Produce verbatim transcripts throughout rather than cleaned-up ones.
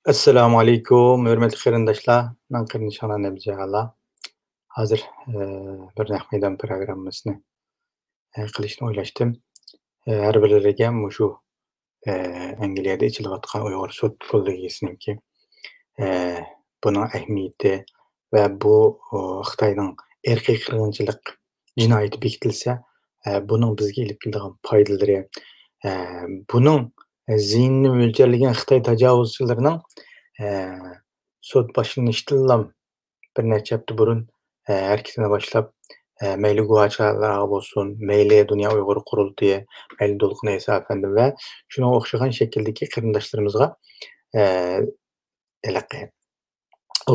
ئەسسالامۇ ئەلەيكۇم، ھۆرمەتلىك قېرىنداشلار، مېنىڭ قېرىندىشىڭلار نەبىجاغانلار. ھازىر، ئە، بىر نەق مەيدان پروگراممىسىنى، ئە، قىلىشنى ئويلاشتىم. ئە، ھەر بىرلىرىگە مۇشۇ، ئە، ئەنگلىيەدە ئېچىلىۋاتقان ئۇيغۇر سوت كوللېگىيىسىنىڭكى، ئە، بۇنىڭ ئەھمىيىتى ۋە بۇ، ئۇ، خىتاينىڭ ئىرقىي قىرغىنچىلىق جىنايىتى بېكىتىلسە، ئە، بۇنىڭ بىزگە ئېلىپ كېلىدىغان پايدىلىرى، ئە، بۇنىڭ زىيىنىنى مۆلچەرلىگەن خىتاي تاجاۋۇزچىلىرىنىڭ، ئە، سوت باشلىنىشتىنلا بىر نەچچە ھەپتە بۇرۇن، ئە، ھەرىكىتىنى باشلاپ، ئە، مەيلى گۇۋاچىلارغا بولسۇن، مەيلى دۇنيا ئۇيغۇر قۇرۇلتىيى، مەيلى دولقۇن ئەيسا ئەپەندى ۋە شۇنىڭغا ئوخشىغان شەكىلدىكى قېرىنداشلىرىمىزغا، ئە، ھېلىقى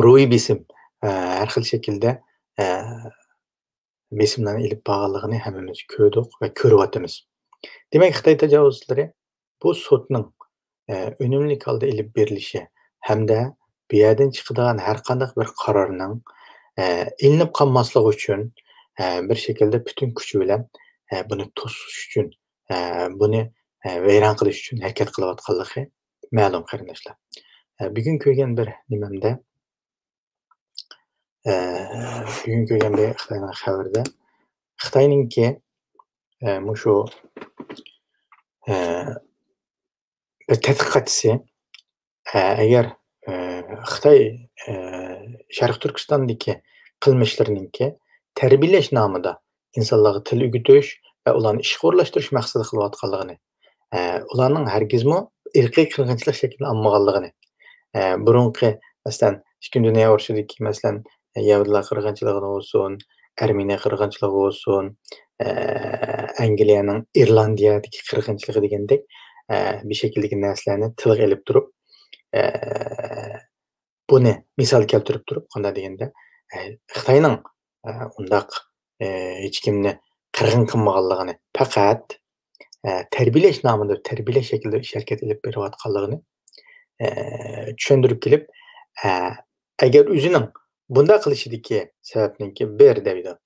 روھىي بېسىم، ئە، ھەر خىل شەكىلدە، ئە، بېسىملارنى ئېلىپ بارغانلىقىنى ھەممىمىز كۆردۇق ۋە كۆرۈۋاتىمىز. دېمەك، خىتاي تاجاۋۇزچىلىرى بۇ سوتنىڭ، ئە، ئۈنۈملۈك ھالدا ئېلىپ بېرىلىشى ھەمدە بۇ يەردىن چىقىدىغان ھەر قانداق بىر قارارنىڭ، ئە، ئېلىنىپ قالماسلىقى ئۈچۈن، ئە، بىر شەكىلدە پۈتۈن كۈچى بىلەن، ئە، بۇنى توسۇش ئۈچۈن، ئە، بۇنى، ئە، ۋەيران قىلىش ئۈچۈن ھەرىكەت قىلىۋاتقانلىقى مەلۇم، قېرىنداشلار. ئە، بۈگۈن كۆرگەن بىر نېمەمدە، ئە، بۈگۈن كۆرگەن بىر خىتاينىڭ خەۋىرىدە، خىتاينىڭكى، ئە، مۇشۇ، ئە، بىر تەتقىقاتچىسى، ئە، ئەگەر، ئە، خىتاي، ئە، شەرقىي تۈركىستاندىكى قىلمىشلىرىنىڭكى تەربىيەلەش نامىدا ئىنسانلارغا تىل ئۆگىتىش ۋە ئۇلارنى ئىشقا ئورۇنلاشتۇرۇش مەقسىتىدە قىلىۋاتقانلىقىنى، ئە، ئۇلارنىڭ ھەرگىزمۇ ئىرقىي قىرغىنچىلىق شەكلىنى ئالمىغانلىقىنى، ئە، بۇرۇنقى، مەسىلەن، ئىككىنچى دۇنيا ئۇرۇشىدىكى، مەسىلەن، يەھۇدىيلار قىرغىنچىلىقىدا بولسۇن، ئەرمېنىيە قىرغىنچىلىقى بولسۇن، ئە، ئەنگلىيەنىڭ ئىرلاندىيەدىكى قىرغىنچىلىقى دېگەندەك، ئە، بۇ شەكىلدىكى نەرسىلەرنى تىلغا ئېلىپ تۇرۇپ، ئە، بۇنى مىسال كەلتۈرۈپ تۇرۇپ، قانداق دېگەندە، ئە، خىتاينىڭ، ئە، ئۇنداق، ئە، ھېچكىمنى قىرغىن قىلمىغانلىقىنى، پەقەت، ئە، تەربىيەلەش نامىدا، تەربىيەلەش شەكلىدە ئىش ھەرىكەت ئېلىپ بېرىۋاتقانلىقىنى، ئە، چۈشەندۈرۈپ كېلىپ، ئە، ئەگەر ئۆزىنىڭ بۇنداق قىلىشىدىكى سەۋەبنىڭكى بىر دەيدۇ.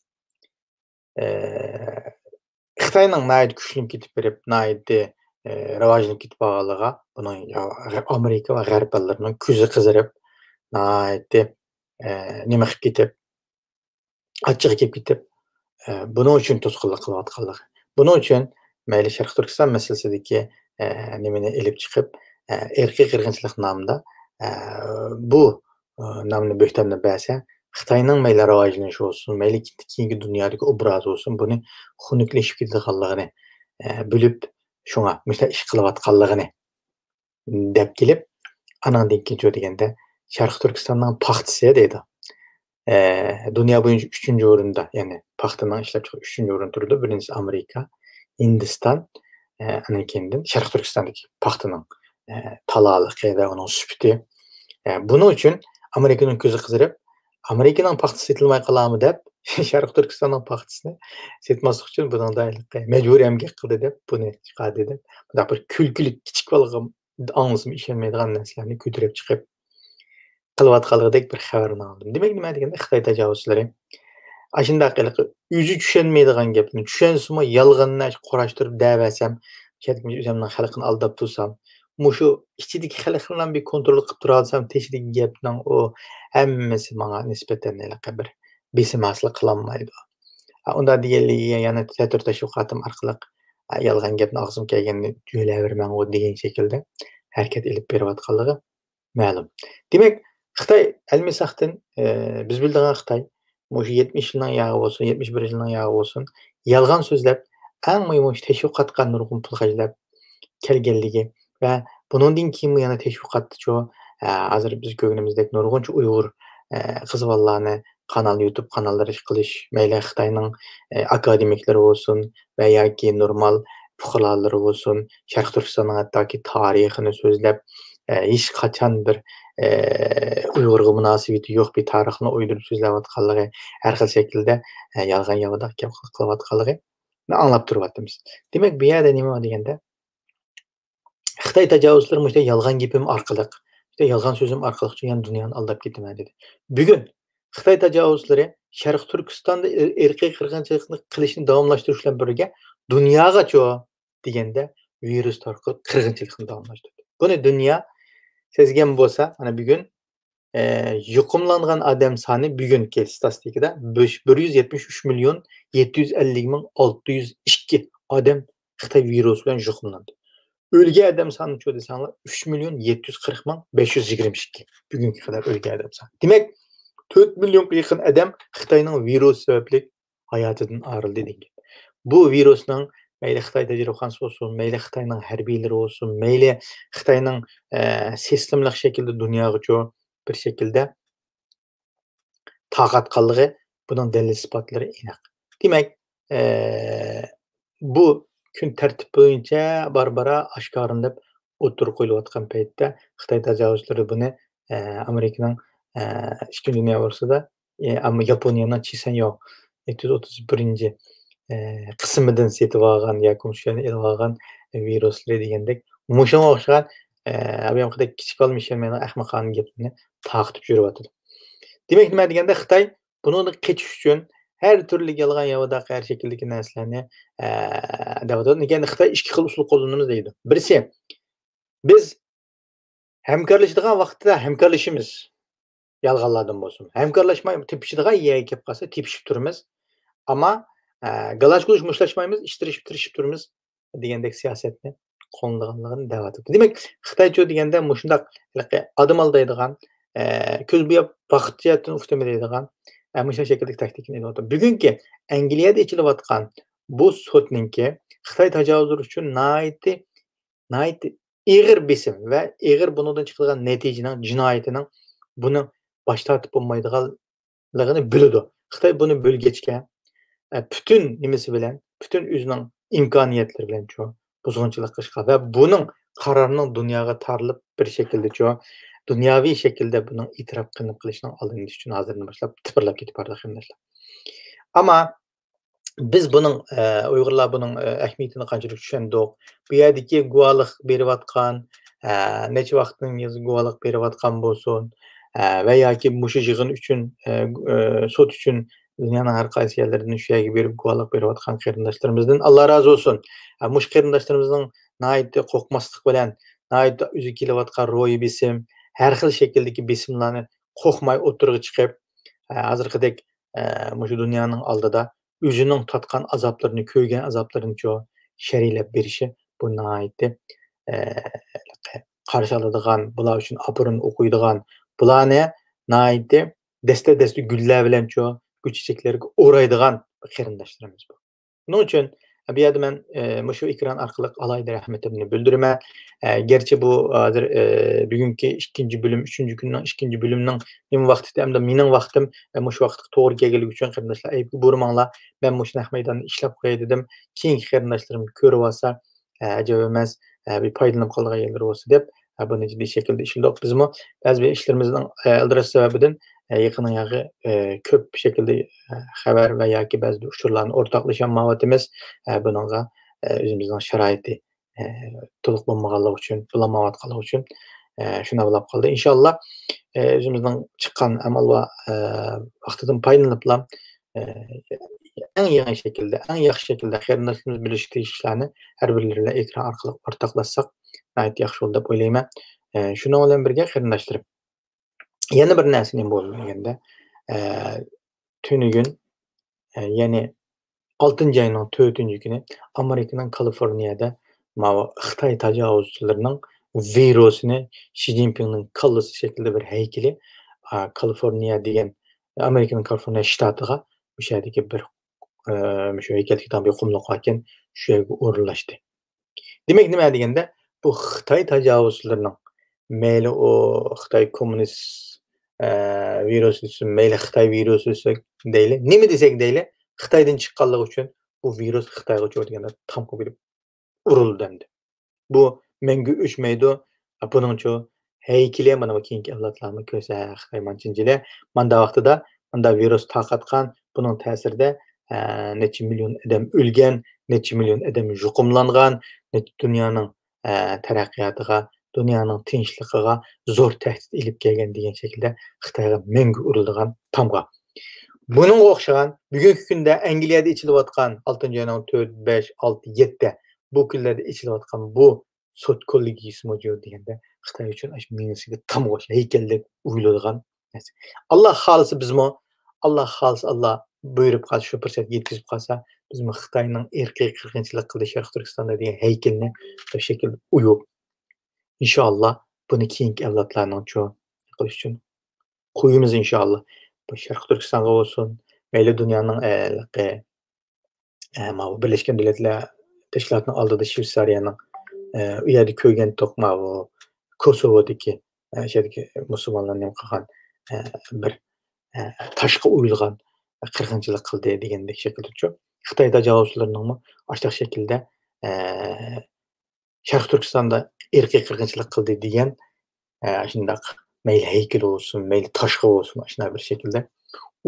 ئە، خىتاينىڭ ناھايىتى كۈچلىنىپ كېتىپ بېرىپ، ناھايىتى، ئە، راۋاجلىنىپ كېتىپ بارغانلىقىغا بۇنىڭ يا-، غە-، ئامېرىكا ۋە غەرب ئەللىرىنىڭ كۆزى قىزىرىپ، ناھايىتى، ئە، نېمە قىلىپ كېتىپ، ئاچچىقى كېلىپ كېتىپ، ئە، بۇنىڭ ئۈچۈن توسقۇنلۇق قىلىۋاتقانلىقى. بۇنىڭ ئۈچۈن مەيلى شەرقىي تۈركىستان مەسىلىسىدىكى، ئە، نېمىنى ئېلىپ چىقىپ، ئە، ئىرقىي قىرغىنچىلىق نامىدا، ئە، بۇ، ئە، نامنى، بۆھتاننى بەرسە، خىتاينىڭ مەيلى راۋاجلىنىشى بولسۇن، مەيلى كېيىنكى دۇنيادىكى ئوبرازى بولسۇن، بۇنى خۇنۈكلىشىپ كېتىدىغانلىقىنى، ئە، بىلىپ، شۇڭا مۇشۇنداق ئىش قىلىۋاتقانلىقىنى دەپ كېلىپ، ئانىڭدىن كېيىنچۇ دېگەندە، شەرقىي تۈركىستاننىڭ پاختىسى دەيدۇ. ئە، دۇنيا بويىچە ئۈچىنچى ئورۇندا، يەنى پاختىنىڭ ئىشلەپچىقىرىش ئۈچىنچى ئورۇندا تۇرىدۇ. بىرىنچىسى ئامېرىكا، ھىندىستان، ئە، ئانىڭ كېيىندىن شەرقىي تۈركىستاندىكى پاختىنىڭ، ئە، تالالىقى ۋە ئۇنىڭ سۈپىتى. ئە، بۇنىڭ ئۈچۈن ئامېرىكىنىڭ كۆزى قىزىرىپ، ئامېرىكىنىڭ پاختىسى سېتىلماي قالامۇ دەپ، شەرقىي تۈركىستاننىڭ پاختىسىنى سېتماسلىق ئۈچۈن بۇنىڭدا مەجبۇرىي ئەمگەك قىلدى دەپ، بۇنى چىقاردى دەپ، بۇنداق بىر كۈلكىلىك، كىچىك بالىغا ئاڭلىسىمۇ ئىشەنمەيدىغان نەرسىلەرنى كۆتۈرۈپ چىقىپ قىلىۋاتقانلىقىدەك بىر خەۋەرنى ئاڭلىدىم. دېمەك، نېمە دېگەندە، خىتاي تاجاۋۇزچىلىرى ئاشۇنداق ھېلىقى ئۆزى چۈشەنمەيدىغان گەپنى چۈشەنسىمۇ، يالغاننى قۇراشتۇرۇپ دەۋەرسەم، شۇ يەردىكى ئۆزۈمنىڭ خەلقىنى ئالداپ تۇرسام، مۇشۇ ئىچىدىكى خەلقنى بىر كونترول قىلىپ تۇرالىسام، تېشىدىكى گەپنىڭ ئۇ ھەممىسى ماڭا نىسبەتەن ھېلىقى بىر بېسىم ھاسىل قىلالمايدۇ. ئۇنداق دېگەنلىكىگە يەنە تەتۈر تەشۋىقاتىم ئارقىلىق، يالغان گەپنى ئاغزىمغا كەلگەننى يۆلەۋەرمەڭغۇ دېگەن شەكىلدە ھەرىكەت ئېلىپ بېرىۋاتقانلىقى مەلۇم. دېمەك، خىتاي ئەلمىساقتىن، ئى، بىز بىلىدىغان خىتاي مۇشۇ يەتمىش يىلنىڭ ياغى بولسۇن، يەتمىش بىر يىلنىڭ ياغى بولسۇن، يالغان سۆزلەپ، ئەڭ مۇھىمى مۇشۇ تەشۋىقاتقا نۇرغۇن پۇل خەجلەپ كەلگەنلىكى ۋە بۇنىڭدىن كېيىنمۇ يەنە تەشۋىقاتتىچۇ، ئە، ھازىر بىز كۆرگىنىمىزدەك نۇرغۇنچە ئۇيغۇر، ئە، قىز بالىلارنى قانال، يۇتۇب قاناللىرى قىلىش، مەيلى خىتاينىڭ، ئە، ئاكادېمىكلىرى بولسۇن ۋە ياكى نورمال پۇقرالىرى بولسۇن، شەرقىي تۈركىستاننىڭ ھەتتاكى تارىخىنى سۆزلەپ، ئە، ھېچقاچان بىر، ئە، ئۇيغۇرغا مۇناسىۋىتى يوق بىر تارىخنى ئويدۇرۇپ سۆزلەۋاتقانلىقى، ھەر خىل شەكىلدە، ئە، يالغان ياۋىداق گەپ قىلىۋاتقانلىقىنى ئاڭلاپ تۇرۇۋاتىمىز. دېمەك، بۇ يەردە نېمە دېگەندە، خىتاي تاجاۋۇزچىلىرى مۇشۇنداق يالغان گېپىم ئارقىلىق، مۇشۇنداق يالغان سۆزۈم ئارقىلىقچۇ يەنە دۇنيانى ئالداپ كېتىمەن دېدى. بۈگۈن خىتاي تاجاۋۇزچىلىرى شەرقىي تۈركىستاندا ئىر-، ئىرقىي قىرغىنچىلىقنى قىلىشنى داۋاملاشتۇرۇش بىلەن بىرگە، دۇنياغاچۇ دېگەندە، ۋىرۇس تارقىلىپ قىرغىنچىلىقنى داۋاملاشتۇردى. بۇنى دۇنيا سەزگەن بولسا، مانا بۈگۈن، ئە، يۇقۇملانغان ئادەم سانى بۈگۈنكى ستاتىستىكىدا بىر يۈز يەتمىش ئۈچ مىليون يەتتە يۈز ئەللىك مىڭ ئالتە يۈز ئىككى ئادەم خىتاي ۋىرۇسى بىلەن يۇقۇملاندى. ئۆلگەن ئادەم سانىچۇ دېسەڭلار، ئۈچ مىليون يەتتە يۈز قىرىق مىڭ بەش يۈز يىگىرمە ئىككى. بۈگۈنگە قەدەر ئۆلگەن ئادەم سانى. دېمەك، تۆت مىليونغا يېقىن ئادەم خىتاينىڭ ۋىرۇسى سەۋەبلىك ھاياتىدىن ئايرىلدى دېگەن گەپ. بۇ ۋىرۇسنىڭ مەيلى خىتاي تەجرىبىخانىسى بولسۇن، مەيلى خىتاينىڭ ھەربىيلىرى بولسۇن، مەيلى خىتاينىڭ، ئە، سىستېمىلىق شەكىلدە دۇنياغىچۇ بىر شەكىلدە تارقاتقانلىقى، بۇنىڭ دەلىل ئىسپاتلىرى ئېنىق. دېمەك، ئە، بۇ كۈن تەرتىپ بويىچە بارا-بارا ئاشكارىلىنىپ ئوتتۇرىغا قويۇلۇۋاتقان پەيتتە، خىتاي تاجاۋۇزچىلىرى بۇنى، ئە، ئامېرىكىنىڭ، ئە، ئىككىنچى دۇنيا ئۇرۇشىدا، ئە، ئەمما ياپونىيەنىڭ چىسەنياۋ ئەتە يۈز ئوتتۇز بىرىنچى، ئە، قىسمىدىن سېتىۋالغان ياكى مۇشۇ يەردىن ئېلىۋالغان ۋىرۇسلىرى دېگەندەك، مۇشۇنىڭغا ئوخشىغان، ئە، ئابىيامقىدەك كىچىك بالىمۇ ئىشەنمەيدىغان ئەخمىقانە گەپلەرنى تارقىتىپ يۈرۈۋاتىدۇ. دېمەك، نېمە دېگەندە، خىتاي بۇنىڭدىن قېچىش ئۈچۈن ھەر تۈرلۈك يالغان ياۋىداق، ھەر شەكىلدىكى نەرسىلەرنى، ئە، دەۋاتىدۇ. لېكىن خىتاي ئىككى خىل ئۇسۇل قوللىنىمىز دەيدۇ. بىرسى، بىز ھەمكارلىشىدىغان ۋاقىتتا ھەمكارلىشىمىز. يالغانلاردىن بولسۇن. ھەمكارلاشماي تېپىشىدىغان يەرگە كېلىپ قالسا تېپىشىپ تۇرىمىز. ئەمما، ئە، گالاش-گۇلۇش مۇشتلاشمايمىز، ئىشتىرىشىپ تىرىشىپ تۇرىمىز دېگەندەك سىياسەتنى قوللىنىدىغانلىقىنى دەۋاتىدۇ. دېمەك، خىتايچۇ دېگەندە مۇشۇنداق ھېلىقى ئادەم ئالدايدىغان، ئە، كۆز بوياپ ۋاقىت جەھەتتىن ئۇقتۇرما دەيدىغان، ئە، مۇشۇنداق شەكىلدىكى تاكتىكىنى ئېلىۋاتىدۇ. بۈگۈنكى ئەنگلىيەدە ئېچىلىۋاتقان بۇ سوتنىڭكى خىتاي تاجاۋۇزلىرى ئۈچۈن ناھايىتى ناھايىتى ئېغىر بېسىم ۋە ئېغىر بۇنىڭدىن چىقىدىغان نەتىجىنىڭ، جىنايىتىنىڭ بۇنى باش تارتىپ بولمايدىغانلىقىنى بىلىدۇ. خىتاي بۇنى بىلگەچكە، ئە، پۈتۈن نېمىسى بىلەن، پۈتۈن ئۆزىنىڭ ئىمكانىيەتلىرى بىلەن شۇ بۇزغۇنچىلىق قىلىشقا ۋە بۇنىڭ قارارىنىڭ دۇنياغا تارىلىپ بىر شەكىلدە شۇ دۇنياۋى شەكىلدە بۇنىڭ ئېتىراپ قىلىنىپ قېلىشىنىڭ ئالدىنى ئېلىش ئۈچۈن ھازىردىن باشلاپ تىپىرلاپ كېتىپ بارىدۇ، قېرىنداشلار. ئەمما بىز بۇنىڭ، ئە، ئۇيغۇرلار بۇنىڭ، ئە، ئەھمىيىتىنى قانچىلىك چۈشەندۇق؟ بۇ يەردىكى گۇۋاھلىق بېرىۋاتقان، ئە، نەچچە ۋاقىتتىن كېيىن گۇۋاھلىق بېرىۋاتقان بولسۇن، ئە، ۋە ياكى مۇشۇ يىغىن ئۈچۈن، ئە، گۇ-، ئە، سوت ئۈچۈن دۇنيانىڭ ھەر قايسى يەرلىرىدىن شۇ يەرگە بېرىپ گۇۋاھلىق بېرىۋاتقان قېرىنداشلىرىمىزدىن ئاللا رازى بولسۇن. ئە، مۇشۇ قېرىنداشلىرىمىزنىڭ ناھايىتى قورقماسلىق بىلەن، ناھايىتى ئۆزىگە كېلىۋاتقان روھىي بېسىم، ھەر خىل شەكىلدىكى بېسىملارنى قورقماي ئوتتۇرىغا چىقىپ، ئە، ھازىرقىدەك، ئە، مۇشۇ دۇنيانىڭ ئالدىدا ئۆزىنىڭ تارتقان ئازابلىرىنى، كۆرگەن ئازابلىرىنىچۇ شەرھلەپ بېرىشى، بۇ ناھايىتى، ئە، قارشى ئالىدىغان، بۇلار ئۈچۈن ئاپىرىن ئوقۇيدىغان، بۇلارنى ناھايىتى دەستە-دەستە گۈللەر بىلەنچۇ، گۈل چېچەكلەرگە ئورايدىغان قېرىنداشلىرىمىز بۇ. شۇنىڭ ئۈچۈن بۇ يەردە مەن، ئە، مۇشۇ ئېكران ئارقىلىق ئالاھىدە رەھمىتىمنى بىلدۈرىمەن. ئە، گەرچە بۇ ھازىر، ئە، بۈگۈنكى ئىككىنچى بۆلۈم، ئۈچىنچى كۈننىڭ ئىككىنچى بۆلۈمىنىڭ نېمە ۋاقتىدا، ئەمدى مېنىڭ ۋاقتىم، ئە، مۇشۇ ۋاقىتقا توغرا كەلگەنلىكى ئۈچۈن قېرىنداشلار ئەيىبكە بۇرىماڭلار. مەن مۇشۇ نەق مەيداندا ئىشلەپ قوياي دېدىم. كېيىنكى قېرىنداشلىرىم كۆرۈۋالسا، ئە، ئەجەب ئەمەس، ئە، بىر پايدىلىنىپ قالىدىغان يەرلىرى بولسا دەپ، ئە، بۇنى جىددىي شەكىلدە ئىشلىدۇق. بىزمۇ بەزى بىر ئىشلىرىمىزنىڭ، ئە، ئالدىراش سەۋەبىدىن، ئە، يېقىننىڭ ياقى، ئە، كۆپ شەكىلدە، ئە، خەۋەر ۋە ياكى بەزى بىر ئۇچۇرلارنى ئورتاقلىشالمايۋاتىمىز. ئە، بۇنىڭغا، ئە، ئۆزىمىزنىڭ شارائىتى، ئە، تولۇق بولمىغانلىقى ئۈچۈن، بولالمايۋاتقانلىقى ئۈچۈن، ئە، شۇنداق بولۇپ قالدى. ئىنشاللا، ئە، ئۆزىمىزنىڭ چىققان ئامال ۋە، ئە، ۋاقتىدىن پايدىلىنىپلا، ئە، ئەڭ يېڭى شەكىلدە، ئەڭ ياخشى شەكىلدە قېرىنداشلىرىمىز بىلىشى تېگىشلىك ئىشلارنى ھەر بىرلىرى بىلەن ئېكران ئارقىلىق ئورتاقلاشساق ناھايىتى ياخشى بولىدۇ دەپ ئويلايمەن. ئە، شۇنىڭ بىلەن بىرگە قېرىنداشلىرىم، يەنە بىر نەرسە نېمە بولدى دېگەندە، ئە، تۈنۈگۈن، ئە، يەنى ئالتىنچى ئاينىڭ تۆتىنچى كۈنى ئامېرىكىنىڭ كالىفورنىيەدە ماۋۇ خىتاي تاجاۋۇزچىلىرىنىڭ ۋىرۇسىنى، شى جىنپىڭنىڭ كاللىسى شەكلىدە بىر ھەيكىلى، ئا، كالىفورنىيە دېگەن، ئامېرىكىنىڭ كالىفورنىيە شتاتىغا مۇشۇ يەردىكى بىر، ئە، مۇشۇ ھەيكەلدىكى بىر قۇملۇق باركەن، شۇ يەرگە ئورۇنلاشتى. دېمەك، نېمە دېگەندە، بۇ خىتاي تاجاۋۇزچىلىرىنىڭ، مەيلى ئۇ خىتاي كوممۇنىست، ئە، ۋىرۇسى دېسۇن، مەيلى خىتاي ۋىرۇسى دېسەك دەيلى، نېمە دېسەك دەيلى، خىتايدىن چىققانلىقى ئۈچۈن بۇ ۋىرۇس خىتايغىچۇ دېگەندە تامغا كېلىپ ئۇرۇلدى ئەمدى. بۇ مەڭگۈ ئۆچمەيدۇ. بۇنىڭچۇ ھەيكىلى مانا بۇ كېيىنكى ئەۋلادلارمۇ كۆرسە، خىتاي مانچىنچىلى ماندا ۋاقتىدا ماندا ۋىرۇس تارقاتقان، بۇنىڭ تەسىرىدە، ئە، نەچچە مىليون ئادەم ئۆلگەن، نەچچە مىليون ئادەم يۇقۇملانغان، نەچچە دۇنيانىڭ، ئە، تەرەققىياتىغا، دۇنيانىڭ تىنچلىقىغا زور تەھدىت ئېلىپ كەلگەن دېگەن شەكىلدە خىتايغا مەڭگۈ ئۇرۇلىدىغان تامغا. بۇنىڭغا ئوخشىغان بۈگۈنكى كۈندە ئەنگلىيەدە ئېچىلىۋاتقان ئالتىنچى ئاينىڭ تۆت، بەش، ئالتە، يەتتە بۇ كۈنلەردە ئېچىلىۋاتقان بۇ سوت كوللېگىيىسىمۇ يوق دېگەندە، خىتاي ئۈچۈن ئاشۇ مېڭىسىگە تامغا ئوخشاش ھەيكەلدەك ئويۇلىدىغان نەرسە. ئاللا خالىسا بىزمۇ، ئاللا خالىسا، ئاللا بۇيرۇپ قالسا، شۇ پۇرسەت يەتكۈزۈپ قالسا، بىزمۇ خىتاينىڭ ئىرقىي قىرغىنچىلىق قىلدى شەرقىي تۈركىستاندا دېگەن ھەيكىلىنى شۇ شەكىلدە ئويۇپ، ئىنشائاللا بۇنى كېيىنكى ئەۋلادلارنىڭچۇ قىلىش ئۈچۈن قويىمىز ئىنشائاللا. بۇ شەرقىي تۈركىستانغا بولسۇن، مەيلى دۇنيانىڭ، ئە، ھېلىقى، ئە، ماۋۇ بىرلەشكەن دۆلەتلەر تەشكىلاتىنىڭ ئالدىدا شۋېتسارىيەنىڭ، ئە، ئۇ يەردە كۆرگەنتۇق، ماۋۇ كوسوۋودىكى، ئە، شۇ يەردىكى مۇسۇلمانلار نېمە قىلغان، ئە، بىر، ئە، تاشقا ئويۇلغان قىرغىنچىلىق قىلدى دېگەندەك شەكىلدىچۇ. خىتاي تاجاۋۇزچىلىرىنىڭمۇ ئاشۇنداق شەكىلدە، ئە، شەرقىي تۈركىستاندا ئىرقىي قىرغىنچىلىق قىلدى دېگەن، ئە، شۇنداق مەيلى ھەيكىلى بولسۇن، مەيلى تاشقا بولسۇن، ئاشۇنداق بىر شەكىلدە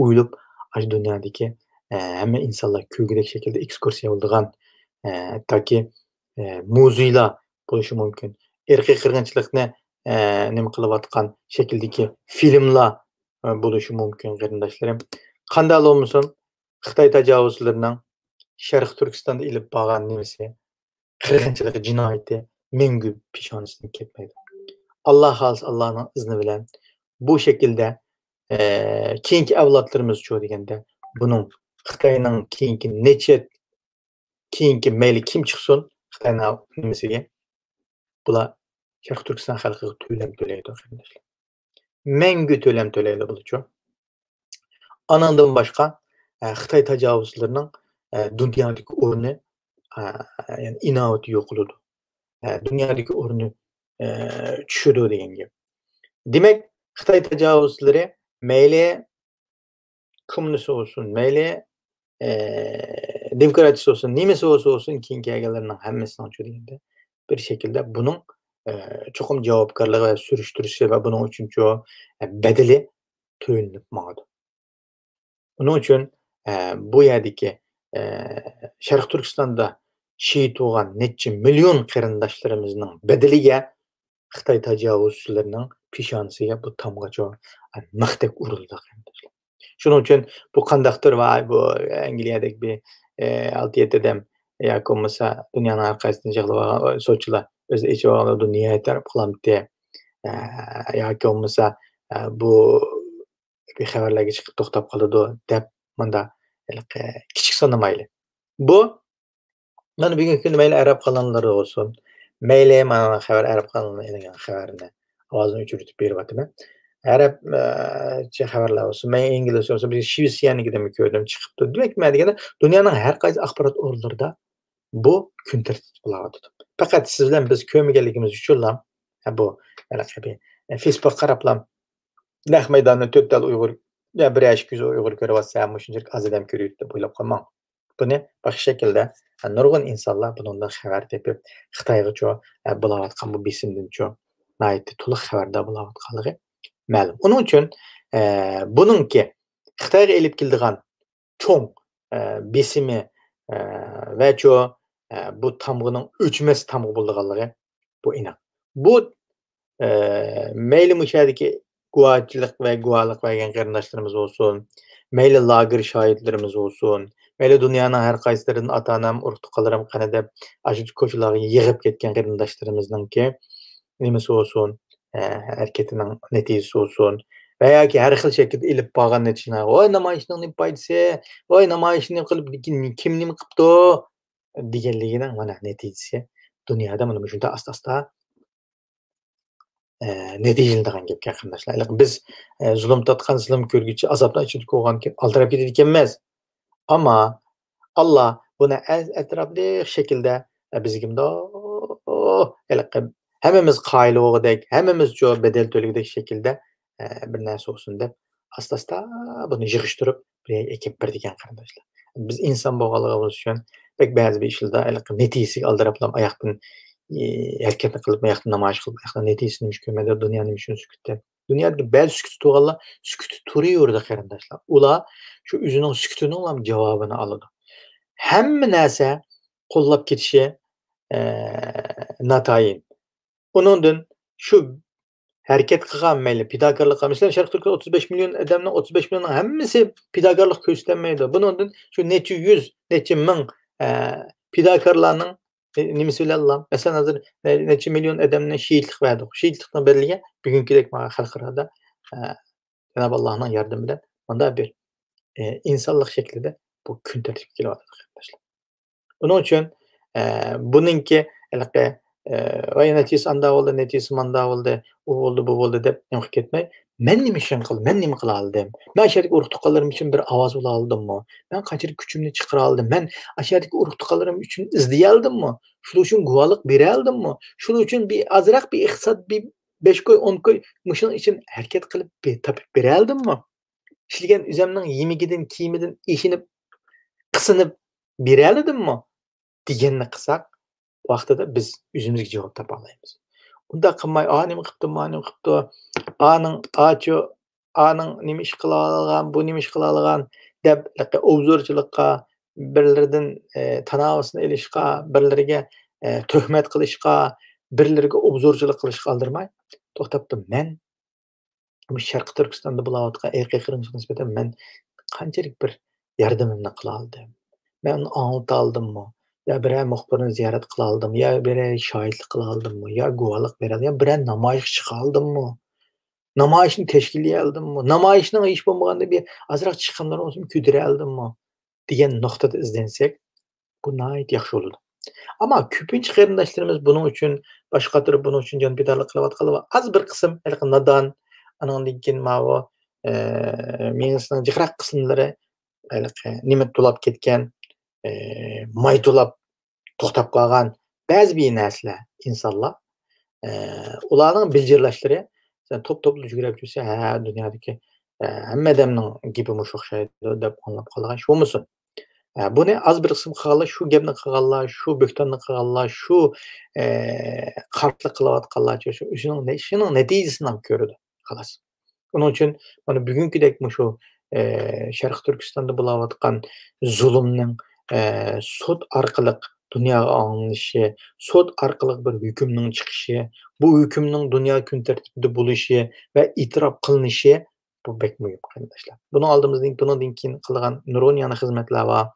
ئويۇلۇپ، ئاشۇ دۇنيادىكى، ئە، ھەممە ئىنسانلار كۆرگۈدەك شەكىلدە ئېكسكۇرسىيە بولىدىغان، ئە، تاكى، ئە، مۇزېيلار بولۇشى مۇمكىن. ئىرقىي قىرغىنچىلىقنى، ئە، نېمە قىلىۋاتقان شەكىلدىكى فىلىملار، ئە، بولۇشى مۇمكىن، قېرىنداشلىرىم. قانداق بولمىسۇن، خىتاي تاجاۋۇزچىلىرىنىڭ شەرقىي تۈركىستاندا ئېلىپ بارغان نېمىسى، قىرغىنچىلىقى، جىنايىتى مەڭگۈ پېشانىسىدىن كەتمەيدۇ. ئاللا خالىسا، ئاللانىڭ ئىزنى بىلەن بۇ شەكىلدە، ئە، كېيىنكى ئەۋلادلىرىمىزچۇ دېگەندە، بۇنىڭ خىتاينىڭ كېيىنكى نەچچە، كېيىنكى مەيلى كىم چىقسۇن، خىتاينىڭ نېمىسىگە، بۇلار شەرقىي تۈركىستان خەلقىگە تۆلەم تۆلەيدۇ، قېرىنداشلار. مەڭگۈ تۆلەم تۆلەيدۇ بۇلارچۇ. ئانىڭدىن باشقا، ئە، خىتاي تاجاۋۇزچىلىرىنىڭ، ئە، دۇنيادىكى ئورنى، ئە، يەنى ئىناۋىتى يوقىلىدۇ. ئە، دۇنيادىكى ئورنى، ئە، چۈشىدۇ دېگەن گەپ. دېمەك، خىتاي تاجاۋۇزچىلىرى مەيلى كوممۇنىست بولسۇن، مەيلى، ئە، دېموكراتچىسى بولسۇن، نېمىسى بولسا بولسۇن، كېيىن كەلگەنلەرنىڭ ھەممىسىنىڭچۇ دېگەندە، بىر شەكىلدە بۇنىڭ، ئە، چوقۇم جاۋابكارلىقى ۋە سۈرۈشتۈرۈشى ۋە بۇنىڭ ئۈچۈنچۇ، ئە، بەدىلى تۆلىنىپ ماڭىدۇ. ئۇنىڭ ئۈچۈن، ئە، بۇ يەردىكى، ئە، شەرقىي تۈركىستاندا شېھىت بولغان نەچچە مىليون قېرىنداشلىرىمىزنىڭ بەدىلىگە خىتاي تاجاۋۇزچىلىرىنىڭ پېشانىسىگە بۇ تامغىچۇ، ئە، مىختەك ئۇرۇلىدۇ، قېرىنداشلار. شۇنىڭ ئۈچۈن بۇ قانداقتۇر، ۋاي، بۇ ئەنگلىيەدەك بىر، ئە، ئالتە يەتتە ئادەم ياكى بولمىسا دۇنيانىڭ ھەر قايسىدىن يىغىلىپ ئالغان سوتچىلار ئۆزى ئېچىپ ئالغان دۇنيا تەرەپ قىلامتى، ئە، ياكى بولمىسا، ئە، بۇ بىر خەۋەرلەرگە چىقىپ توختاپ قالىدۇ دەپ مۇنداق ھېلىقى كىچىك سانىمايلى. بۇ، مانا بۈگۈنكى كۈندە مەيلى ئەرەب قاناللىرى بولسۇن، مەيلى مانا خەۋەر، ئەرەب قانىلىنىڭ ئېلىنگەن خەۋەرنى ئاۋازىنى ئۆچۈرۈپ بېرىۋاتىمەن. ئەرەب، ئە، چە خەۋەرلەر بولسۇن، مەيلى ئىنگلىز بولسۇن، بىز شىۋېتسىيەنىڭكىدىنمۇ كۆردۈم، چىقىپتۇ. دېمەك، مەن دېگەندە دۇنيانىڭ ھەر قايسى ئاخبارات ئورۇنلىرىدا بۇ كۈن تەرتىپتە بولاۋاتىدۇ. پەقەت سىز بىلەن بىز كۆرمىگەنلىكىمىز ئۈچۈنلا، ھە، بۇ، ھېلىقى بىر، ئە، فېيسبۇكقا قاراپلا، نەق مەيداندا تۆت تال ئۇيغۇر، يا بىر ئىككى يۈز ئۇيغۇر كۆرۈۋاتسا، مۇشۇنچىلىك ئاز ئادەم كۆرۈۋېتىپ دەپ ئويلاپ قالماڭ. بۇنى باشقا شەكىلدە، ھە، نۇرغۇن ئىنسانلار بۇنىڭدىن خەۋەر تېپىپ، خىتايغىچۇ، ھە، بولاۋاتقان بۇ بېسىمدىنچۇ ناھايىتى تولۇق خەۋەردار بولاۋاتقانلىقى مەلۇم. ئۇنىڭ ئۈچۈن، ئە، بۇنىڭكى خىتايغا ئېلىپ كېلىدىغان چوڭ، ئە، بېسىمى، ئە، ۋەچۇ، ئە، بۇ تامغىنىڭ ئۆچمەس تامغا بولىدىغانلىقى بۇ ئېنىق. بۇ، ئە، مەيلى مۇشۇ يەردىكى گۇۋاچىلىق ۋە گۇۋاھلىق بەرگەن قېرىنداشلىرىمىز بولسۇن، مەيلى لاگېر شاھىتلىرىمىز بولسۇن، مەيلى دۇنيانىڭ ھەر قايسى يېرىدىن ئاتا-ئانام، ئۇرۇق-تۇغقانلىرىم قېنى دەپ، ئاشۇ كوچىلارغا يىغىپ كەتكەن قېرىنداشلىرىمىزنىڭكى نېمىسى بولسۇن، ئە، ھەرىكىتىنىڭ نەتىجىسى بولسۇن ۋە ياكى ھەر خىل شەكىلدە ئېلىپ بارغان نەتىجىلەر، ۋاي، نامايىشنىڭ نېمە پايدىسى، ۋاي، نامايىشنى قىلىپ، كىم، كىم نېمە قىپتۇ دېگەنلىكىنىڭ مانا نەتىجىسى دۇنيادا مانا مۇشۇنداق ئاستا-ئاستا، ئە، نەتىجىلىنىدىغان گەپكەن، قېرىنداشلار. ھېلىقى بىز، ئە، زۇلۇم تارتقان، زۇلۇم كۆرگۈچى، ئازابنى ئىچىدە كۆرگەن ئالدىراپ كېتىدىكەنمىز. ئەمما ئاللا بۇنى ئە-، ئەتراپلىق شەكىلدە، ئە، بىزگە مۇنداق ھېلىقى ھەممىمىز قايىل بولغۇدەك، ھەممىمىزچۇ بەدەل تۆلىگۈدەك شەكىلدە، ئە، بىر نەرسە بولسۇن دەپ، ئاستا-ئاستا بۇنى يىغىشتۇرۇپ بىر يەرگە ئەكەپ بېرىدىكەن، قېرىنداشلار. بىز ئىنسان بولغانلىقىمىز ئۈچۈن بەك بەزى بىر ئىشلاردا ھېلىقى نەتىجىسىگە ئالدىراپلا ئاياقتىن، ئى، ھەرىكەتنى قىلىپ، ئاياقتىن نامايىش قىلىپ، ئاياقتىن نەتىجىسىنى نېمە كۆرمەيدۇ، دۇنيا نېمە ئۈچۈن سۈكۈتتە؟ دۇنيادىكى بەزى سۈكۈتتە تۇرغانلار سۈكۈتتە تۇرۇۋېرىدۇ، قېرىنداشلار. ئۇلار شۇ ئۆزىنىڭ سۈكۈتىنىڭلا جاۋابىنى ئالىدۇ. ھەممە نەرسە قوللاپ كېتىشى، ئە، ناتايىن. ئۇنىڭدىن شۇ ھەرىكەت قىلغان مەيلى پىداكارلىق قىلغان، مەسىلەن، شەرقىي تۈركىستان ئوتتۇز بەش مىليون ئادەمنىڭ ئوتتۇز بەش مىليوننىڭ ھەممىسى پىداكارلىق كۆرسىتەلمەيدۇ. بۇنىڭدىن شۇ نەچچە يۈز، نەچچە مىڭ، ئە، پىداكارلارنىڭ نېمىسى بىلەن ئالام؟ مەسىلەن، ھازىر نەچچە مىليون ئادەمنى شېھىتلىق بەردۇق. شېھىتلىقنىڭ بەدىلىگە بۈگۈنكىدەك مانا خەلقئارادا، ئە، جانابى ئاللاھنىڭ ياردىمى بىلەن مۇنداق بىر، ئە، ئىنسانلىق شەكلىدە بۇ كۈن تەرتىپكە كېلىۋاتىدۇ، قېرىنداشلار. بۇنىڭ ئۈچۈن، ئە، بۇنىڭكى ھېلىقى، ئە، ۋاي، نەتىجىسى ئاندا بولدى، نەتىجىسى ماندا بولدى، ئۇ بولدى، بۇ بولدى دەپ نېمە قىلىپ كەتمەي، مەن نېمە ئىشنى قىل-، مەن نېمە قىلالىدىم؟ مەن ئاشۇ يەردىكى ئۇرۇق-تۇغقانلىرىم ئۈچۈن بىر ئاۋاز بولالىدىممۇ؟ مەن قانچىلىك كۈچۈمنى چىقىرالىدىم؟ مەن ئاشۇ يەردىكى ئۇرۇق-تۇغقانلىرىم ئۈچۈن ئىزدىيالىدىممۇ؟ شۇلار ئۈچۈن گۇۋاھلىق بېرەلىدىممۇ؟ شۇلار ئۈچۈن بىر ئازراق بىر ئىقتىساد، بىر بەش كوي، ئون كوي مۇشۇنىڭ ئۈچۈن ھەرىكەت قىلىپ بىر تاپىپ بېرەلىدىممۇ؟ ئىشلىگەن ئۆزۈمنىڭ يېمىكىدىن، كىيىمىدىن ئېشىنىپ، قىسىنىپ بېرەلىدىممۇ؟ دېگەننى قىلساق، ۋاقتىدا بىز ئۆزىمىزگە جاۋاب تاپالايمىز. ئۇنداق قىلماي، ئا، نېمە قىپتۇ، ما نېمە قىپتۇ، ئانىڭ، ئاچۇ، ئانىڭ نېمە ئىش قىلالىغان، بۇ نېمە ئىش قىلالىغان دەپ، ئوبزورچىلىققا، بىرلىرىدىن، ئە، تاناۋىسىنى ئېلىشقا، بىرلىرىگە، ئە، تۆھمەت قىلىشقا، بىرلىرىگە ئوبزورچىلىق قىلىشقا ئالدىرىماي، توختاپ تۇر، مەن بۇ شەرقىي تۈركىستاندا بولۇۋاتقان ئىرقىي قىرغىنچىلىققا نىسبەتەن مەن قانچىلىك بىر ياردىمىمنى قىلالىدىم؟ مەن ئۇنى ئاڭلىتالىدىممۇ؟ يا بىرەر مۇخبىرنى زىيارەت قىلالىدىممۇ؟ يا بىرەر شاھىتلىق قىلالىدىممۇ؟ يا گۇۋاھلىق بېرەلىدىم؟ يا بىرەر نامايىشقا چىقالىدىممۇ؟ نامايىشنى تەشكىللىيەلىدىممۇ؟ نامايىشنىڭ ھېچ بولمىغاندا بىر ئازراق چىقىملىرى بولسىمۇ كۆتۈرەلىدىممۇ؟ دېگەن نۇقتىدا ئىزدەنسەك، بۇ ناھايىتى ياخشى بولىدۇ. ئەمما كۆپىنچە قېرىنداشلىرىمىز بۇنىڭ ئۈچۈن، باش قاتۇرۇپ بۇنىڭ ئۈچۈن جان پىدالىق قىلىۋاتقانلار بار. ئاز بىر قىسىم، ھېلىقى نادان، ئانىڭدىن كېيىن ماۋۇ، ئە، مېڭىسىنىڭ جىقراق قىسىملىرى، ھېلىقى نېمە تولاپ كەتكەن، ئە، ماي تولاپ توختاپ قالغان بەزى بىر نەرسىلەر، ئىنسانلار، ئە، ئۇلارنىڭ بىلجىرلاشلىرى، سەن توپ-توپلا يۈگۈرۈپ يۈرسە، ھە، دۇنيادىكى، ئە، ھەممە ئادەمنىڭ گېپى مۇشۇ ئوخشايدۇ دەپ ئاڭلاپ قالغان ئىش بولمىسۇن. ئە، بۇنى ئاز بىر قىسىم قىلغانلار، شۇ گەپنى قىلغانلار، شۇ بۆھتاننى قىلغانلار، شۇ، ئە، قارشىلىق قىلىۋاتقانلارچۇ، شۇ ئىشنىڭ، ئىشنىڭ نەتىجىسىنى كۆرىدۇ، خالاس. ئۇنىڭ ئۈچۈن مانا بۈگۈنكىدەك مۇشۇ، ئە، شەرقىي تۈركىستاندا بولۇۋاتقان زۇلۇمنىڭ، ئە، سوت ئارقىلىق دۇنياغا ئاڭلىنىشى، سوت ئارقىلىق بىر ھۆكۈمنىڭ چىقىشى، بۇ ھۆكۈمنىڭ دۇنيا كۈن تەرتىپىدە بولۇشى ۋە ئېتىراپ قىلىنىشى، بۇ بەك مۇھىم، قېرىنداشلار. بۇنىڭ ئالدىمىزدىن، بۇنىڭدىن كېيىن قىلغان نۇرغۇن يەنە خىزمەتلەر بار.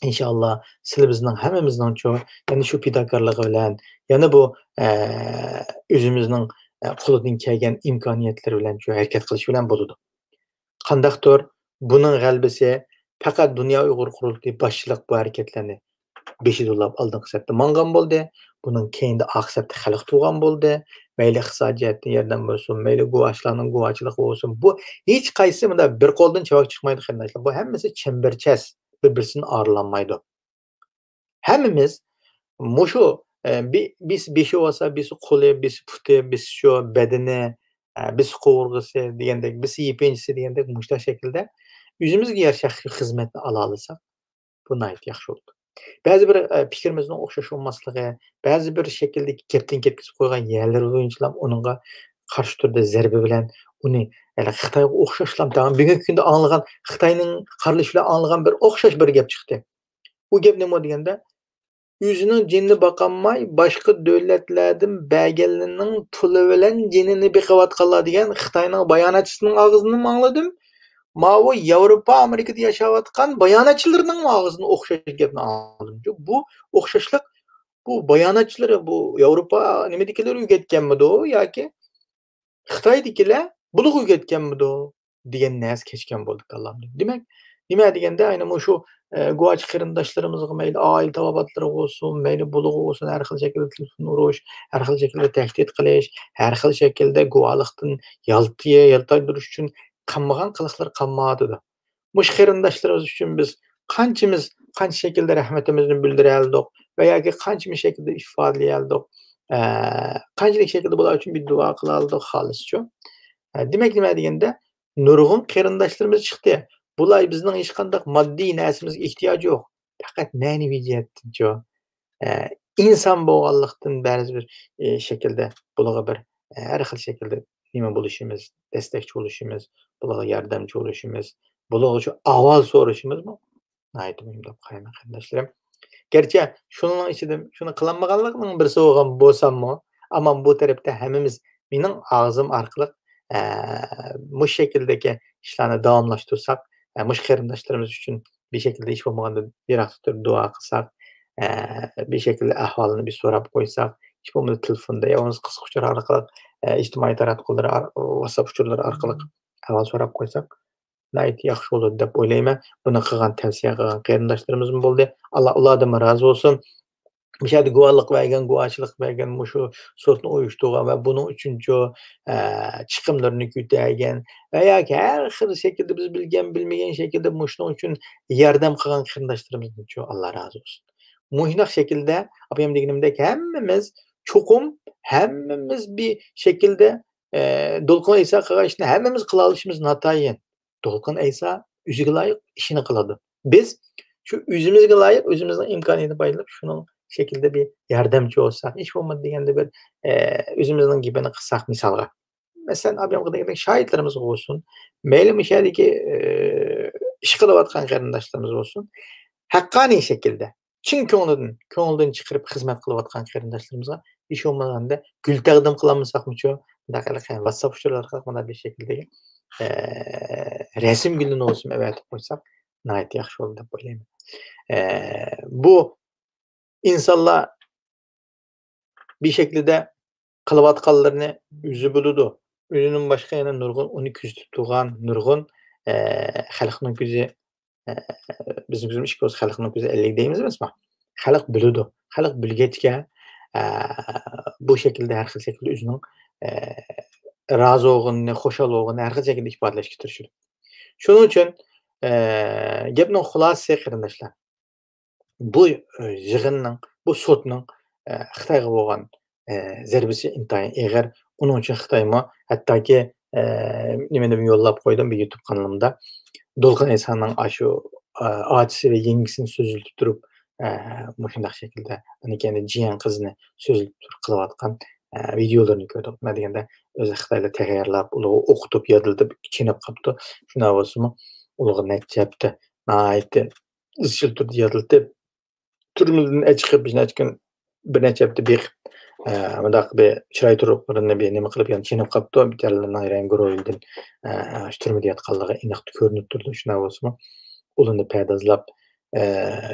ئىنشائاللا، سىلى بىزنىڭ ھەممىمىزنىڭچۇ، يەنە شۇ پىداكارلىقى بىلەن، يەنە بۇ، ئە، ئۆزىمىزنىڭ، ئە، قولىدىن كەلگەن ئىمكانىيەتلىرى بىلەنچۇ ھەرىكەت قىلىش بىلەن بولىدۇ. قانداقتۇر بۇنىڭ غەلىبىسى پەقەت دۇنيا ئۇيغۇر قۇرۇلتىيى باشچىلىق بۇ ھەرىكەتلەرنى بېشىدا ئۇلاپ ئالدىنقى سەپتە ماڭغان بولدى. بۇنىڭ كەينىدە ئارقا سەپتە خەلق تۇرغان بولدى. مەيلى ئىقتىسادىي جەھەتتىن ياردەم بولسۇن، مەيلى گۇۋاھچىلارنىڭ گۇۋاھچىلىقى بولسۇن. بۇ ھېچقايسىسى مۇنداق بىر قولدىن چاۋاك چىقمايدۇ، قېرىنداشلار. بۇ ھەممىسى چەمبەرچاس، بىر-بىرسىدىن ئايرىلالمايدۇ. ھەممىمىز مۇشۇ، ئە، بى-، بىسى بېشى بولسا، بىسى قولى، بىسى پۇتى، بىسى شۇ بەدىنى، ئە، بىسى قوۋۇرغىسى دېگەندەك، بىسى يېپىنچىسى دېگەندەك مۇشۇنداق شەكىلدە ئۆزىمىزگە يارىشا خىزمەتنى ئالالىساق، بۇ ناھايىتى ياخشى بولىدۇ. بەزى بىر، ئە، پىكرىمىزنىڭ ئوخشاش بولماسلىقى، بەزى بىر شەكىلدىكى گەپتىن كەتكۈزۈپ قويغان يەرلىرى بويىچىلا ئۇنىڭغا قارشى تۇردى، زەربە بىلەن ئۇنى، يەنى خىتايغا ئوخشاشلا، بۈگۈنكى كۈندە ئاڭلىغان، خىتاينىڭ قارىلىشى بىلەن ئاڭلىغان بىر ئوخشاش بىر گەپ چىقتى. ئۇ گەپ نېمە دېگەندە، ئۆزىنىڭ جېنىنى باقالماي، باشقا دۆلەتلەردىن بەرگەنلىرىنىڭ پۇلى بىلەن جېنىنى بېقىۋاتقانلار دېگەن خىتاينىڭ باياناتچىسىنىڭ ئاغزىدىنمۇ ئاڭلىدىم. ماۋۇ ياۋروپا، ئامېرىكىدا ياشاۋاتقان باياناتچىلىرىنىڭمۇ ئاغزىدىن ئوخشاش گەپنى ئاڭلىدىم. بۇ ئوخشاشلىق، بۇ باياناتچىلىرى، بۇ ياۋروپا نېمىدىكىلەر ئۆگەتكەنمىدۇ ياكى خىتايدىكىلەر بۇلىغا ئۆگەتكەنمىدۇ دېگەن نەرسە كەچكەن بولدى كاللامدىن. دېمەك، نېمە دېگەندە، ئەينى مۇشۇ، ئە، گۇۋاچى قېرىنداشلىرىمىزغا مەيلى ئائىلە تاۋابىئاتلىرىغا بولسۇن، مەيلى بۇلىغا بولسۇن، ھەر خىل شەكىلدە تېلېفون ئۇرۇش، ھەر خىل شەكىلدە تەھدىت قىلىش، ھەر خىل شەكىلدە گۇۋاھلىقتىن يالتىيە-، يالتايدۇرۇش ئۈچۈن قىلمىغان قىلىقلىرى قالماپتۇ. مۇشۇ قېرىنداشلىرىمىز ئۈچۈن بىز قانچىمىز، قانچە شەكىلدە رەھمىتىمىزنى بىلدۈرەلىدۇق ۋە ياكى قانچىمىز شەكىلدە ئىپادىلىيەلىدۇق، ئە، قانچىلىك شەكىلدە بۇلار ئۈچۈن بىر دۇئا قىلالىدۇق خالىسچۇ. ئە، دېمەك، نېمە دېگەندە، نۇرغۇن قېرىنداشلىرىمىز چىقتى. بۇلار بىزنىڭ ھېچقانداق ماددىي نەرسىمىزگە ئېھتىياجى يوق. پەقەت مەنىۋى جەھەتتىنچۇ، ئە، ئىنسان بولغانلىقتىن بەزى بىر، ئە، شەكىلدە بۇلارغا بىر، ئە، ھەر خىل شەكىلدە نېمە بولۇشىمىز، دەستەكچى بولۇشىمىز، بۇلارغا ياردەمچى بولۇشىمىز، بۇلارغا شۇ ئەھۋال سورىشىمىزمۇ ناھايىتى مۇھىم دەپ قارايمەن، قېرىنداشلىرىم. گەرچە شۇنىڭ ئىچىدە شۇنى قىلالمىغانلىقنىڭ بىرسى بولغان بولساممۇ، ئەمما بۇ تەرەپتە ھەممىمىز مېنىڭ ئاغزىم ئارقىلىق، ئە، مۇشۇ شەكىلدىكى ئىشلارنى داۋاملاشتۇرساق، ئە، مۇشۇ قېرىنداشلىرىمىز ئۈچۈن بىر شەكىلدە ھېچ بولمىغاندا يىراقتا تۇرۇپ دۇئا قىلساق، ئە، بىر شەكىلدە ئەھۋالىنى بىز سوراپ قويساق، ھېچ بولمىسا تېلېفوندا يا بولمىسا قىسقا ئۇچۇر ئارقىلىق، ئە، ئىجتىمائىي تاراتقۇلىرى ئار-، ۋاتساپ ئۇچۇرلىرى ئارقىلىق ئەھۋال سوراپ قويساق، ناھايىتى ياخشى بولىدۇ دەپ ئويلايمەن. بۇنى قىلغان، تەۋسىيە قىلغان قېرىنداشلىرىمىزمۇ بولدى. ئاللا ئۇلاردىنمۇ رازى بولسۇن. مۇشۇ يەردە گۇۋاھلىق بەرگەن، گۇۋاھچىلىق بەرگەن، مۇشۇ سوتنى ئۇيۇشتۇرغان ۋە بۇنىڭ ئۈچۈنچۇ، ئە، چىقىملىرىنى كۆتەرگەن ۋە ياكى ھەر خىل شەكىلدە بىز بىلگەن، بىلمىگەن شەكىلدە مۇشۇنىڭ ئۈچۈن ياردەم قىلغان قېرىنداشلىرىمىزنىچۇ ئاللا رازى بولسۇن. مۇشۇنداق شەكىلدە، ئاپايام دېگىنىمدەك، ھەممىمىز چوقۇم، ھەممىمىز بىر شەكىلدە، ئە، دولقۇن ئەيسا قىلغان ئىشنى ھەممىمىز قىلالىشىمىز ناتايىن. دولقۇن ئەيسا ئۆزىگە لايىق ئىشىنى قىلىدۇ. بىز شۇ ئۆزىمىزگە لايىق، ئۆزىمىزنىڭ ئىمكانىيىتىنى پايدىلىنىپ، شۇنىڭ شەكلىدە بىر ياردەمچى بولساق، ھېچ بولمىدى دېگەندە بىر، ئە، ئۆزىمىزنىڭ گېپىنى قىلساق مىسالغا. مەسىلەن، ئابىيامغا دېگەندەك شاھىتلىرىمىز بولسۇن، مەيلى مۇشۇ يەردىكى، ئە، ئىش قىلىۋاتقان قېرىنداشلىرىمىز بولسۇن، ھەققانىي شەكىلدە، چىن كۆڭلىدىن، كۆڭلىدىن چىقىرىپ خىزمەت قىلىۋاتقان قېرىنداشلىرىمىزغا ھېچ بولمىغاندا گۈل تەقدىم قىلالمىساقمۇچۇ؟ مۇنداق ھېلىقى ۋاتساپ ئۇچۇرلىرى ئارقىلىق مانا بىر شەكىلدىكى، ئە، رەسىم گۈلىنى بولسىمۇ ئەۋەتىپ قويساق ناھايىتى ياخشى بولىدۇ دەپ ئويلايمەن. ئە، بۇ ئىنسانلار بىر شەكىلدە قىلىۋاتقانلىرىنى ئۆزى بىلىدۇ. ئۆزىدىن باشقا يەنە نۇرغۇن ئۇنى كۆزىتىپ تۇرغان نۇرغۇن، ئە، خەلقنىڭ كۆزى، ئە، بىزنىڭ كۆزىمىز ئىككى بولسا خەلقنىڭ كۆزى ئەللىك دەيمىز ئەمەسمۇ؟ خەلق بىلىدۇ. خەلق بىلگەچكە، ئە، بۇ شەكىلدە ھەر خىل شەكىلدە ئۆزىنىڭ، ئە، رازى بولغىنىنى، خۇشال بولغىنىنى ھەر خىل شەكىلدە ئىپادىلەشكە تىرىشىدۇ. شۇنىڭ ئۈچۈن، ئە، گەپنىڭ خۇلاسىسى قېرىنداشلار، بۇ، ئە، يىغىننىڭ، بۇ سوتنىڭ، ئە، خىتايغا بولغان، ئە، زەربىسى ئىنتايىن ئېغىر. ئۇنىڭ ئۈچۈن خىتايمۇ ھەتتاكى، ئە، نېمىنى يوللاپ قويدۇم بۇ يۇتۇب قانىلىمدا. دولقۇن ئەيسانىڭ ئاشۇ، ئە، ئاچىسى ۋە يەڭگىسىنى سۆزلىتىپ تۇرۇپ، ئە، مۇشۇنداق شەكىلدە، ئۇنىڭ كەينىدە جىيەن قىزىنى سۆزلىتىپ تۇرۇپ قىلىۋاتقان، ئە، ۋىدىيولىرىنى كۆردۇق. نېمە دېگەندە، ئۆزى خىتايلار تەييارلاپ، ئۇلارغا ئوقۇتۇپ، يادلىتىپ، چېنىپ قاپتۇ. شۇنداق بولسىمۇ، ئۇلارغا نەچچە ھەپتە ناھايىتى ئىزچىل تۈردە يادلىتىپ، تۈرمىدىن ئەچىقىپ، بىر نەچچە كۈن، بىر نەچچە ھەپتە بېقىپ، ئە، مۇنداق بىر چىراي تۇرۇقلىرىنى بىر نېمە قىلىپ، يەنە چېنىپ قاپتۇ. بىچارىلەرنىڭ رەڭگى روھىدىن، ئە، شۇ تۈرمىدە ياتقانلىقى ئېنىق كۆرۈنۈپ تۇرىدۇ. شۇنداق بولسىمۇ، ئۇلىنى پەردازلاپ، ئە،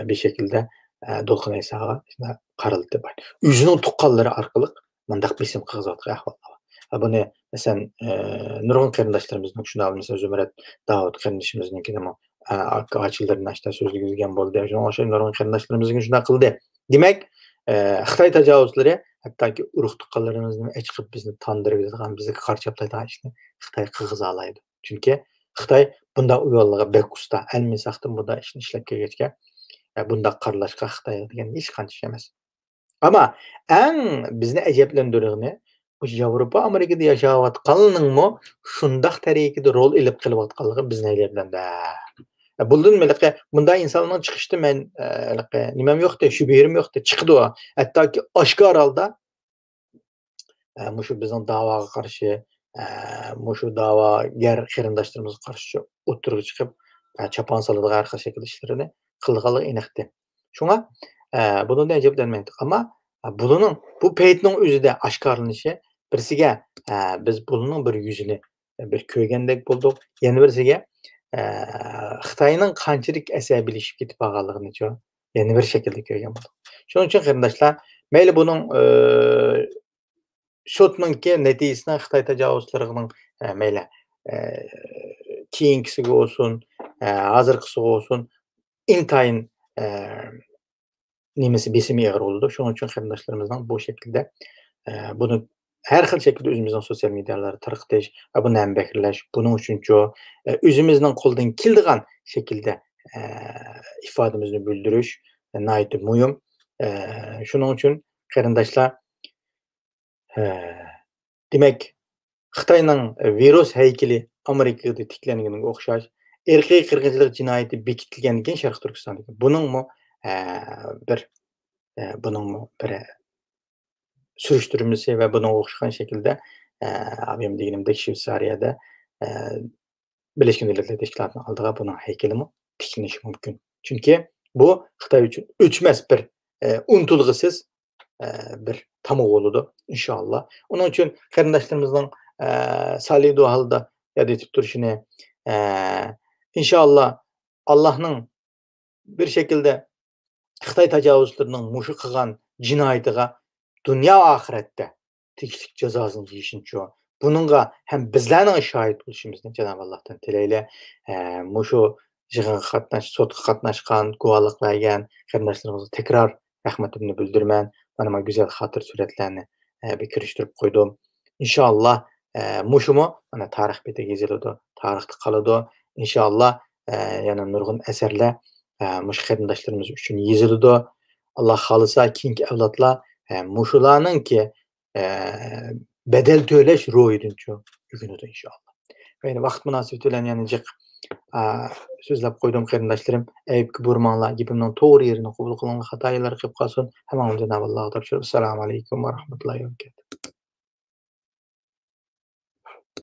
بىر شەكىلدە، ئە، دولقۇن ئەيساغا شۇنداق قارىلىتى بار. ئۆزىنىڭ تۇغقانلىرى ئارقىلىق مۇنداق بېسىم قىلغۇزۇۋاتقان ئەھۋاللار بار. ھە، بۇنى، مەسىلەن، ئە، نۇرغۇن قېرىنداشلىرىمىزنىڭ شۇنداق، مەسىلەن، زۇمرەت داۋۇت قېرىندىشىمىزنىڭكىدىمۇ، ئە، ئاكا ئاچىلىرىنى ئاشۇنداق سۆزلىگۈزگەن بولدى. شۇنىڭغا ئوخشاش نۇرغۇن قېرىنداشلىرىمىزغا شۇنداق قىلدى. دېمەك، ئە، خىتاي تاجاۋۇزچىلىرى ھەتتاكى ئۇرۇق تۇغقانلىرىمىزنى ئەچىقىپ، بىزنى تاندۇرۇپ يېتىدىغان، بىزگە قارا چاپلايدىغان ئىشنى خىتاي قىلغۇزالايدۇ. چۈنكى خىتاي بۇنداق ئۇيۇنلارغا بەك ئۇستا. ئەلمىساقتىن بۇنداق ئىشنى ئىشلەپ كەلگەچكە، ئە، بۇنداق قارىلاشقا خىتاي دېگەن ھېچقانچە ئىش ئەمەس. ئەمما ئەڭ بىزنى ئەجەبلەندۈرگىنى، مۇشۇ ياۋروپا، ئامېرىكىدا ياشاۋاتقانلىرىنىڭمۇ شۇنداق تەرىقىدە رول ئېلىپ قېلىۋاتقانلىقى بىزنى ئەجەبلەندۈرە. بۇندىن ھېلىقى مۇنداق ئىنسانلارنىڭ چىقىشىدا مەن، ئە، ھېلىقى نېمەم يوقتى، شۈبھىلىرىم يوقتى، چىقىدۇ. ھەتتاكى ئاشكارا ھالدا، ئە، مۇشۇ بىزنىڭ داۋاغا قارشى، ئە، مۇشۇ داۋاگەر قېرىنداشلىرىمىزغا قارشى ئوتتۇرىغا چىقىپ، ئە، چاپان سالىدىغان ھەر خىل شەكىلدە ئىشلىرىنى قىلىدىغانلىقى ئېنىقتى. شۇڭا، ئە، بۇنىڭدىن ئەجەبلەنمەيدۇ. ئەمما، ئە، بۇنىڭ، بۇ پەيتنىڭ ئۆزىدە ئاشكارىلىنىشى بىرسىگە، ئە، بىز بۇنىڭ بىر يۈزىنى، ئە، بىر كۆرگەندەك بولدۇق. يەنە بىرسىگە، ئە، خىتاينىڭ قانچىلىك ئەسەبىيلىشىپ كېتىپ قالغانلىقىنىچۇ يەنە بىر شەكىلدە كۆرگەن بولدۇق. شۇنىڭ ئۈچۈن قېرىنداشلار، مەيلى بۇنىڭ، ئە، سوتنىڭكى نەتىجىسىنىڭ خىتاي تاجاۋۇزچىلىرىنىڭ، ئە، مەيلى، ئە، كېيىنكىسىگە بولسۇن، ئە، ھازىرقىسىغا بولسۇن، ئىنتايىن، ئە، نېمىسى، بېسىمى ئېغىر بولىدۇ. شۇنىڭ ئۈچۈن قېرىنداشلىرىمىزنىڭ بۇ شەكىلدە، ئە، بۇنى ھەر خىل شەكىلدە ئۆزىمىزنىڭ سوتسىيال مېدىيالاردا تارقىتىش ۋە بۇنى ھەمبەھىرلەش، بۇنىڭ ئۈچۈنچۇ، ئە، ئۆزىمىزنىڭ قولىدىن كېلىدىغان شەكىلدە، ئە، ئىپادىمىزنى بىلدۈرۈش ناھايىتى مۇھىم. ئە، شۇنىڭ ئۈچۈن قېرىنداشلار، ھە، دېمەك، خىتاينىڭ ۋىرۇس ھەيكىلى ئامېرىكىدا تىكلەنگىنىگە ئوخشاش، ئىرقىي قىرغىنچىلىق جىنايىتى بېكىتىلگەنكەن شەرقىي تۈركىستاندىكى. بۇنىڭمۇ، ئە، بىر، ئە، بۇنىڭمۇ بىر سۈرۈشتۈرمىسى ۋە بۇنىڭغا ئوخشىغان شەكىلدە، ئە، ئابىم دېگىنىمدەك شۋېتسارىيەدە، ئە، بىرلەشكەن دۆلەتلەر تەشكىلاتىنىڭ ئالدىغا بۇنىڭ ھەيكىلىمۇ تىكلىنىشى مۇمكىن. چۈنكى بۇ خىتاي ئۈچۈن ئۆچمەس بىر، ئە، ئۇنتۇلغۇسىز، ئە، بىر تامغا بولىدۇ، ئىنشائاللا. ئۇنىڭ ئۈچۈن قېرىنداشلىرىمىزنىڭ، ئە، سالىدۇ ھالدا ياد ئېتىپ تۇرۇشىنى، ئە، ئىنشائاللا، ئاللانىڭ بىر شەكىلدە خىتاي تاجاۋۇزچىلىرىنىڭ مۇشۇ قىلغان جىنايىتىغا دۇنيا ئاخىرەتتە تېگىشلىك جازاسىنى يېيىشىنىچۇ، بۇنىڭغا ھەم بىزلەرنىڭ شاھىت بولۇشىمىزنى جانابى ئاللاھتىن تىلەيلى. ئە، مۇشۇ يىغىنغا قاتناش-، سوتقا قاتناشقان، گۇۋاھلىق بەرگەن قېرىنداشلىرىمىزغا تەكرار رەھمىتىمنى بىلدۈرىمەن. مانا ما گۈزەل خاتىرە سۈرەتلەرنى، ئە، بىر كىرىشتۈرۈپ قويدۇم. ئىنشائاللا، ئە، مۇشۇمۇ مانا تارىخ بېتىگە يېزىلىدۇ، تارىختا قالىدۇ. ئىنشائاللا، ئە، يەنە نۇرغۇن ئەسەرلەر، ئە، مۇشۇ قېرىنداشلىرىمىز ئۈچۈن يېزىلىدۇ. ئاللا خالىسا، كېيىنكى ئەۋلادلار، ئە، مۇشۇلارنىڭكى، ئە، بەدەل تۆلەش روھىدىنچۇ ئۆگىنىدۇ ئىنشائاللا. مەيلى، ۋاقىت مۇناسىۋىتى بىلەن يەنە جىق، ئە، سۆزلەپ قويدۇم قېرىنداشلىرىم. ئەيىبكە بۇرىماڭلار، گېپىمنىڭ توغرا يېرىنى قوبۇل قىلىڭلار، خاتا يېرلىرى قېلىپ قالسۇن. ھەممىڭلارنى جانابى ئاللاغا تاپشۇرۇپ، ئەسسالامۇ ئەلەيكۇم ۋە رەھمەتۇللاھى ۋە بەرىكاتۇھ.